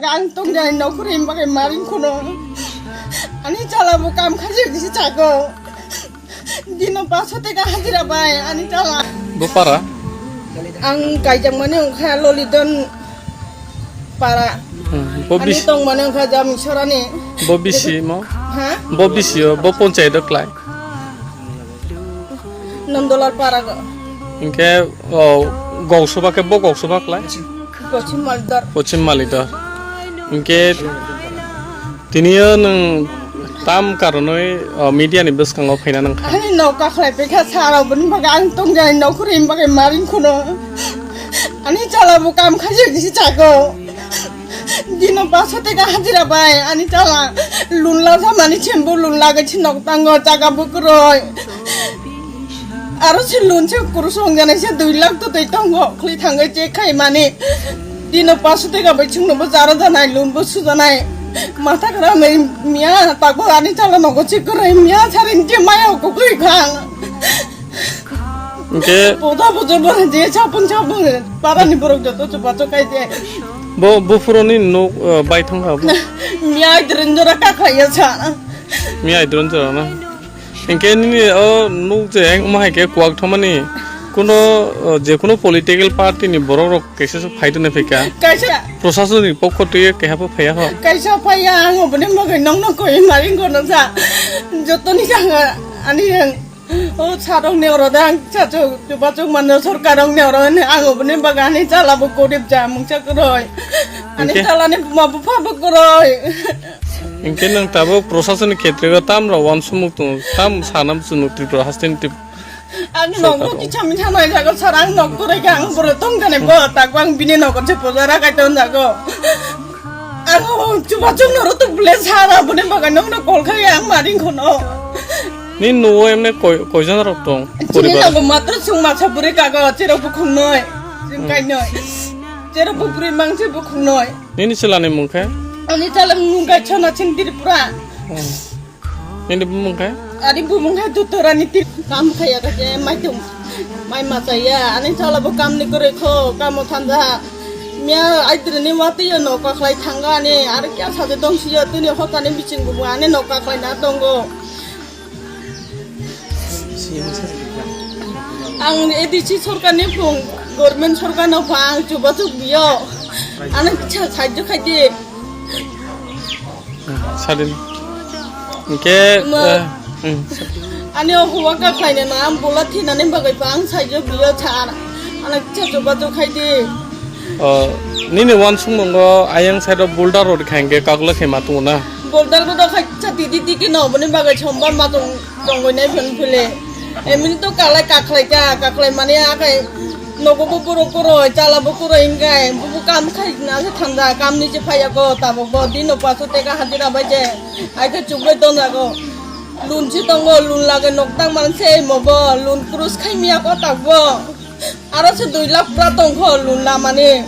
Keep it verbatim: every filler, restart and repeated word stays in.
Ang tongjain nokhurim bagai maring khuno. Ani chala bo kam khaji disi chago. Dino paso teka hajira bai ani chala. Bupara? Ang kaijak mani ongkha Lolidon para. Hmm, bo Ani bis- tong mani ongkha Jami Sorani. Bo bisi mo? Ha? Bo bisi o, bo ponchayat o klai. Nondolal para go. Hinkhe, o, goksoba khe bo goksoba klai? Pochim Malidor. Pochim Malidor. Hinkhe tini o nwng tam karonoi, o, media ni bwskango phaina nangkha? Ani nok kakhlai pekha sara bini bagwi ang tongjani nok khuri bagwi maring khuno. Ani chala bo kam khaji disi chago. Dino paso teka hajira bai ani chala lun la samani chembo lun lagwi si nok tango chaga bukuroi. Aro se lun se kurusung janai se dui lakh to tei tongo khli thangwi che khai mani. Dino paso teka bai chwngno bo jaro janai lun bo sujanai. Matha khara mai miya takbo ani chala nogo che kwrwi miya sarin che maya ko kwrwi khang. Hinkhe Poda poda bora je chapun chapun para ni borok joto chupa chukai je. Bo buphuroni nok, uh, bai thangkha bo. Miya idrin jora kakhlaiya sa. Miya idron jora na. Hinkhe nini o nuk je eng omo hai khe kuak thomani kuno, uh, je kuno political party ni borok rok kaisa se phai tongna phika. Kaisa. Prosason ni pokho twi keha bo phaiya ho. Kaisa phaiya ang oboni bagwi nongno koi maring kono sa. Joto ni janga ani ang O sarok ni oro dang chachu chubachu mano sorkar rok ni oro ni ang oboni bagani chala bo gorib ja mungsa koroi. Ani Hinkhe? Chala ni buma bupha bo koroi. Hinkhe nwng tabuk prosason ni khetre o tam rok wansumuk tongo, tam sana muchungo Tripura haste ni tip-, Ang sorkar nogo rok. Kicha mitha nai jago sar ang nok koroi khe ang boro tong kane bo tak ang bini nogo se pojara kai ton jago. Ang o chubachu noro to ble sara boni bagani nokno kol khai ang maring kono. Ni nuo emne koi, koijon rok tong? Chini poribar? Nogo matro chwng masa bwrwi kago, cherok bukhung noi, chwng Hmm. kainoi. Cherok bupri mangse bukhung noi. Nini chwla ni mung khe? Ani chala mung kai chona chwng Tripura. Hmm. Nini bumung khe? Ani bumung khe Duturani ti kam khaya khe maitung. Mai machaya, ani chala bo kam ni kwrwi kho, kamo thanda. Miya aitri ni wati yo no kakhlai thanga ani, ar kya saje dong siyo tini hotani biching bubu ani no kakhlai na tongo. Ang A D C sorkar ni phung, government sorkar no pha ang chuba chuk biyo. Ano kicha sajjo khaidi. Sadin. Hinkhe, Ma- eh, hmm. Ani o huwa ka khlaina na, ang bola thinani bagwi pa ang sajjo biyo cha. Ano kicha chuba chuk khaidi. Oh, nini wansukmungo ayang side o boulder rod khainge kakla khe matung na. Boulder rod khai cha titi titi no, boni bagwi sombar matung tongoi nai phun phule. Emini to kalai kaklai ka, kaklai mani akai nogo bo borok koroi, chala bo koroi hingai, bubu kam khai na se thanda, kam ni se phaya ko, tabo bo dino paso teka hajira bai je, ai khe chukbai don jago. Lun si tongo, lun lage nok tang man se mo bo, lun krus khai miya ko tak bo. Aro se dui lakh pura tongkho lun lamani.